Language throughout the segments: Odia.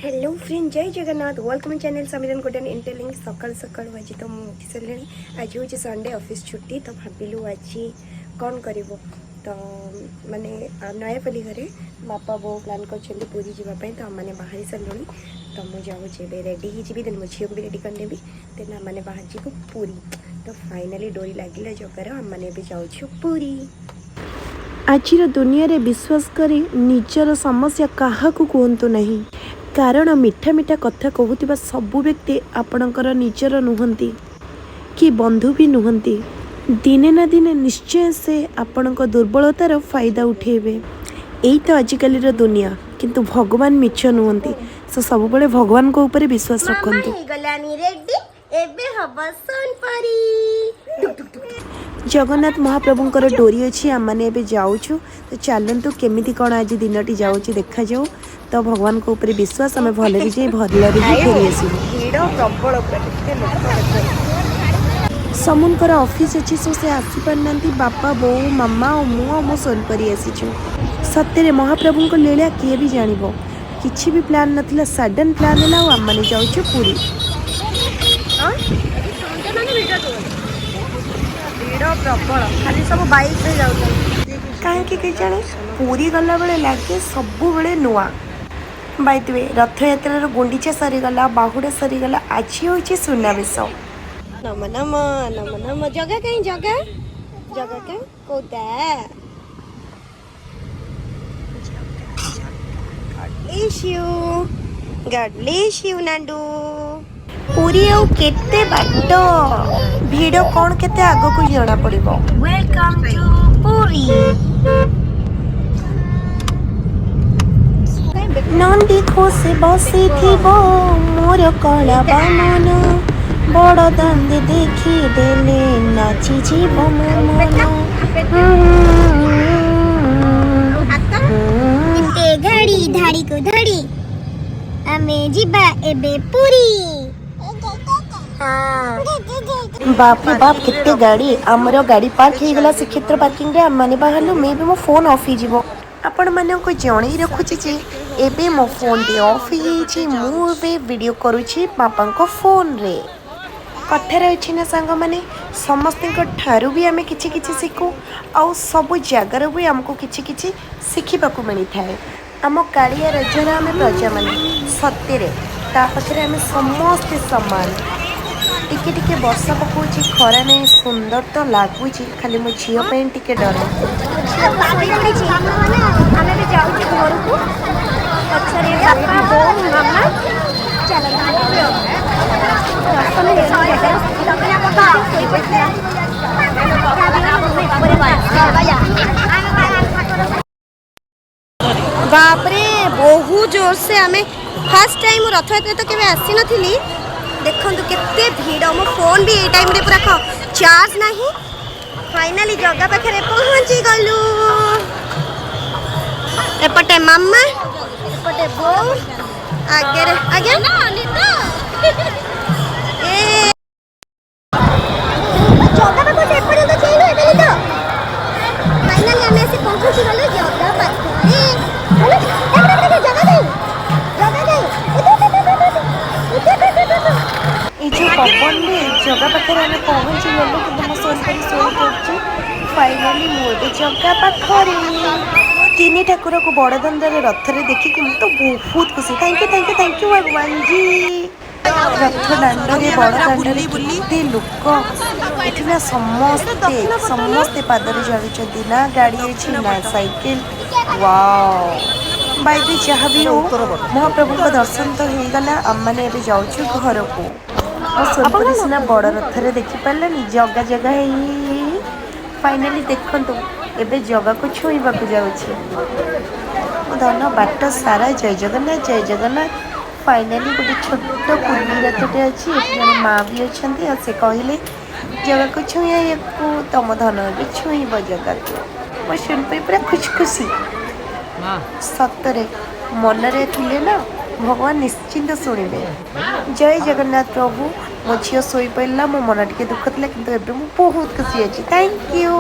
ହ୍ୟାଲୋ ଫ୍ରେଣ୍ଡ, ଜୟ Jagannath. Welcome channel Samiran Kotian ଇଣ୍ଟରଲିଙ୍ଗ। ସକାଳୁ ସକାଳୁ ଆଜି ତ ମୁଁ ଉଠି ସାରିଲିଣି। ଆଜି ହେଉଛି ସଣ୍ଡେ, ଅଫିସ୍ ଛୁଟି। ତ ଭାବିଲୁ ଆଜି କ'ଣ କରିବୁ? ତ ମାନେ ନୟାପଲ୍ଲୀ ଘରେ ବାପା ବୋଉ ପ୍ଲାନ୍ କରିଛନ୍ତି ପୁରୀ ଯିବା ପାଇଁ। ତ ଆମମାନେ ବାହାରି ସାରିଲୁଣି। ତ ମୁଁ ଯାଉଛି, ଏବେ ରେଡ଼ି ହେଇଯିବି, ଦେନ୍ ମୋ ଝିଅକୁ ବି ରେଡ଼ି କରିନେବି, ଦେନ୍ ଆମମାନେ ବାହାରିଯିବୁ ପୁରୀ। ତ ଫାଇନାଲି ଡୋରି ଲାଗିଲା ଜଗାର, ଆମମାନେ ଏବେ ଯାଉଛୁ ପୁରୀ। ଆଜିର ଦୁନିଆରେ ବିଶ୍ୱାସ କରି ନିଜର ସମସ୍ୟା କାହାକୁ କୁହନ୍ତୁ ନାହିଁ, କାରଣ ମିଠା ମିଠା କଥା କହୁଥିବା ସବୁ ବ୍ୟକ୍ତି ଆପଣଙ୍କର ନିଜର ନୁହନ୍ତି କି ବନ୍ଧୁ ବି ନୁହନ୍ତି। ଦିନେ ନା ଦିନେ ନିଶ୍ଚୟ ସେ ଆପଣଙ୍କ ଦୁର୍ବଳତାର ଫାଇଦା ଉଠେଇବେ। ଏଇ ତ ଆଜିକାଲିର ଦୁନିଆ। କିନ୍ତୁ ଭଗବାନ ମିଛ ନୁହନ୍ତି। ସେ ସବୁବେଳେ ଭଗବାନଙ୍କ ଉପରେ ବିଶ୍ୱାସ ରଖନ୍ତୁ। ହେଇଗଲାଣି ରେଡି, ଏବେ ହବ ସୋନପରି। ଜଗନ୍ନାଥ ମହାପ୍ରଭୁଙ୍କର ଡୋରି ଅଛି, ଆମମାନେ ଏବେ ଯାଉଛୁ। ତ ଚାଲନ୍ତୁ, କେମିତି କ'ଣ ଆଜି ଦିନଟି ଯାଉଛି ଦେଖାଯାଉ। ତ ଭଗବାନଙ୍କ ଉପରେ ବିଶ୍ୱାସ, ଆମେ ଭଲରେ ଯାଇ ଭଲରେ ବି ଫେରି ଆସିବୁ। ଭିଡ଼ ପ୍ରବଳ ପୁରା, କେତେ ଲୋକ ଦେଖ। ସମୁଙ୍କର ଅଫିସ୍ ଅଛି, ସୋ ସେ ଆସିପାରିନାହାନ୍ତି। ବାପା, ବୋଉ, ମାମା ଆଉ ମୁଁ ଆଉ ମୋ ସୋନପରି ଆସିଛୁ। ସତରେ ମହାପ୍ରଭୁଙ୍କ ଲୀଳା କିଏ ବି ଜାଣିବ? କିଛି ବି ପ୍ଲାନ୍ ନଥିଲା, ସଡନ୍ ପ୍ଲାନ୍ ହେଲା ଆଉ ଆମମାନେ ଯାଉଛୁ ପୁରୀ। ମାନେ ଭିଡ଼ ଭିଡ଼ ପ୍ରବଳ, ଖାଲି ସବୁ ବାଇକରେ ଯାଉଛନ୍ତି। କାହିଁକି କେଜାଣି ପୁରୀ ଗଲାବେଳେ ଲାଗେ ସବୁବେଳେ ନୂଆ। ବାଇଦୱେ, ରଥଯାତ୍ରାର ଗୁଣ୍ଡିଚା ସରିଗଲା, ବାହୁଡ଼ା ସରିଗଲା, ଆଜି ହେଉଛି ସୁନାବେଶ। ନମ ନମ ନମ ନମ। ଜଗା କାଇଁ? ଜଗା, ଜଗା କାଇଁ? କୋଉଟା? God bless you. God bless you, Nandu. Puri ଆଉ କେତେ ବାଟ, ଭିଡ଼ କ'ଣ କେତେ ଆଗକୁ ଜଣା ପଡ଼ିବ। Welcome to Puri. Nandi ଖୋସେ ବସିଥିବ ମୋର କଳା ବାମନ, ବଡ଼ ଦାଣ୍ଡେ ଦେଖିଦେଲେ ନାଚିଯିବ ମୋ ମନ। କେତେ ଗାଡ଼ି ଧାଡ଼ିକୁ ଧାଡ଼ି, ଆମେ ଯିବା ଏବେ ପୁରୀ। ହଁ। ବାପରେ ବାପ, କେତେ ଗାଡ଼ି! ଆମର ଗାଡ଼ି ପାର୍କ ହେଇଗଲା ଶ୍ରୀକ୍ଷେତ୍ର ପାର୍କିଂରେ। ଆମମାନେ ବାହାରିଲୁ। ମେ ବି ମୋ ଫୋନ୍ ଅଫ୍ ହେଇଯିବ। ଆପଣମାନଙ୍କୁ ଜଣେଇ ରଖୁଛି ଯେ ଏବେ ମୋ ଫୋନ୍ଟି ଅଫ୍ ହେଇଯାଇଛି। ମୁଁ ଏବେ ଭିଡ଼ିଓ କରୁଛି ବାପାଙ୍କ ଫୋନ୍ରେ। କଥାରେ ଅଛି ନା ସାଙ୍ଗମାନେ, ସମସ୍ତଙ୍କ ଠାରୁ ବି ଆମେ କିଛି କିଛି ଶିଖୁ ଆଉ ସବୁ ଜାଗାରୁ ବି ଆମକୁ କିଛି କିଛି ଶିଖିବାକୁ ମିଳିଥାଏ। ଆମ କାଳିଆ ରାଜାର ଆମେ ପ୍ରଜାମାନେ, ସତରେ ତା ପାଖରେ ଆମେ ସମସ୍ତେ ସମାନ। ଟିକେ ଟିକେ ବର୍ଷା ପକଉଛି, ଖରା ନାହିଁ, ସୁନ୍ଦର ତ ଲାଗୁଛି, ଖାଲି ମୋ ଝିଅ ପାଇଁ ଟିକେ ଡର। ଆମେ ବି ଯାଉଛୁ ଘରକୁ। ପଛରେ ବାପା, ବୋଉ, ମାମା। ଚାଲନ୍ତୁ। ଦର୍ଶନ ହେଇଗଲା, ଶୋଇପଡ଼ିଥିଲା। ବାପରେ, ବହୁତ ଜୋରସେ। ଆମେ ଫାର୍ଷ୍ଟ ଟାଇମ୍ ରଥଯାତ୍ରା ତ କେବେ ଆସିନଥିଲି। ଦେଖନ୍ତୁ କେତେ ଭିଡ଼। ମୋ ଫୋନ୍ ବି ଏଇ ଟାଇମ୍ରେ ପୁରା ଚାର୍ଜ ନାହିଁ। ଫାଇନାଲି ଜଗା ପାଖରେ ପହଞ୍ଚି ଗଲୁ। ଏପଟେ ମାମା, ଏପଟେ ବୋଉ, ଆଗରେ ଆଜ୍ଞା। ଏ ଜଗା ପାଖକୁ ଏପର୍ଯ୍ୟନ୍ତ ଯାଇନୁ, ଏବେ ନିଦ। ଫାଇନାଲି ଆମେ ଆସି ପହଞ୍ଚି ଗଲୁ ଜଗା ପାଖରେ। ଦେଖ, ଦେଖ, ଦେଖ, ଜଗା କାଇଁ? ଜଗା କାଇଁ? ଉଠୁ, ଉଠୁ, ଉଠୁ, ଉଠୁ, ଉଠୁ, ଉଠୁ, ଉଠୁ, ଉଠୁ। ଏଇ ଯେଉଁ ପବନରେ ଜଗା ପାଖରେ ଆମେ ପହଞ୍ଚି ଗଲୁ, କିନ୍ତୁ ମୋ ସୋନପରି ଶୋଇ ପଡ଼ୁଛି। ଫାଇନାଲି ମୁଁ ଏବେ ଜଗା ପାଖରେ। ତିନି ଠାକୁରକୁ ବଡ଼ ଦାଣ୍ଡରେ ରଥରେ ଦେଖିକି ମୁଁ ତ ବହୁତ ଖୁସି। Thank you, thank you, thank you ଭଗବାନ ଜି। ରଥ ଦାଣ୍ଡରେ, ବଡ଼ ଦାଣ୍ଡରେ କେତେ ଲୋକ ଏଠି ନା, ସମସ୍ତେ ସମସ୍ତେ ପାଦରେ ଚାଲୁଛନ୍ତି। ନା ଗାଡ଼ି ଅଛି ନା ସାଇକେଲ। ୱାଓ! ବାଇକି ଯାହା ବି ହଉ, ମହାପ୍ରଭୁଙ୍କ ଦର୍ଶନ ତ ହେଇଗଲା। ଆମମାନେ ଏବେ ଯାଉଛୁ ଘରକୁ। ମୋ ସୋନପରି ସିନା ବଡ଼ ରଥରେ ଦେଖିପାରିଲାନି, ଜଗା ଜଗା ହେଇ ଫାଇନାଲି ଦେଖନ୍ତୁ ଏବେ ଜଗାକୁ ଛୁଇଁବାକୁ ଯାଉଛି। ମୋ ଧନ ବାଟ ସାରା ଜୟ ଜଗନ୍ନାଥ, ଜୟ ଜଗନ୍ନାଥ। ଫାଇନାଲି ଗୋଟେ ଛୋଟ କୁନି ରଥଟେ ଅଛି। ଏଠି ଜଣେ ମା ବି ଅଛନ୍ତି ଆଉ ସେ କହିଲେ ଜଗାକୁ ଛୁଇଁବାକୁ। ତମ ଧନ ଏବେ ଛୁଇଁବ ଜଗାକୁ। ମୋ ସୋନପରି ପୁରା ଖୁସି ଖୁସି। ସତରେ ମନରେ ଥିଲେ ନା ଭଗବାନ ନିଶ୍ଚିନ୍ତ ଶୁଣିବେ। ଜୟ ଜଗନ୍ନାଥ ପ୍ରଭୁ। ମୋ ଝିଅ ଶୋଇପଡ଼ିଲା। ମୋ ମନ ଟିକେ ଦୁଃଖ ଥିଲା, କିନ୍ତୁ ଏବେ ମୁଁ ବହୁତ ଖୁସି ଅଛି। Thank you.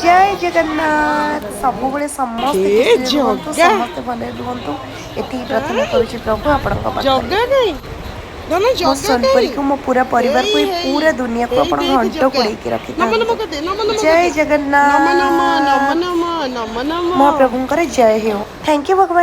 ଜୟ ଜଗନ୍ନାଥ। ସବୁବେଳେ ସମସ୍ତେ ଏ ଖୁସିରେ ରୁହନ୍ତୁ, ଜଗା। ସମସ୍ତେ ଭଲରେ ରୁହନ୍ତୁ, ଏତିକି ପ୍ରାର୍ଥନା କରୁଛି ପ୍ରଭୁ ଆପଣଙ୍କ ପାଖରେ। ଜଗା କାଇଁ ଧନ? ମୋ ଜଗା କାଇଁ? ସୋନପରୀକୁ, ମୋ ପୁରା ପରିବାରକୁ, ଏଇ ଏଇ, ଏଇ, ପୁରା ଦୁନିଆକୁ ଏଇ ଆପଣ ଦେଖ ଘଣ୍ଟ ଜଗା। ଘୋଡ଼େଇକି ନମ ରଖିଥାନ୍ତୁ। ନମ କରିଦେ, ନମ ନମ ଜୟ କରିଦେ। ନମ ନମ ନମ ଜଗନ୍ନାଥ। ନମ ନମ ନମ। ମହାପ୍ରଭୁଙ୍କର ଜୟ ହେଉ। Thank you ଭଗବାନ।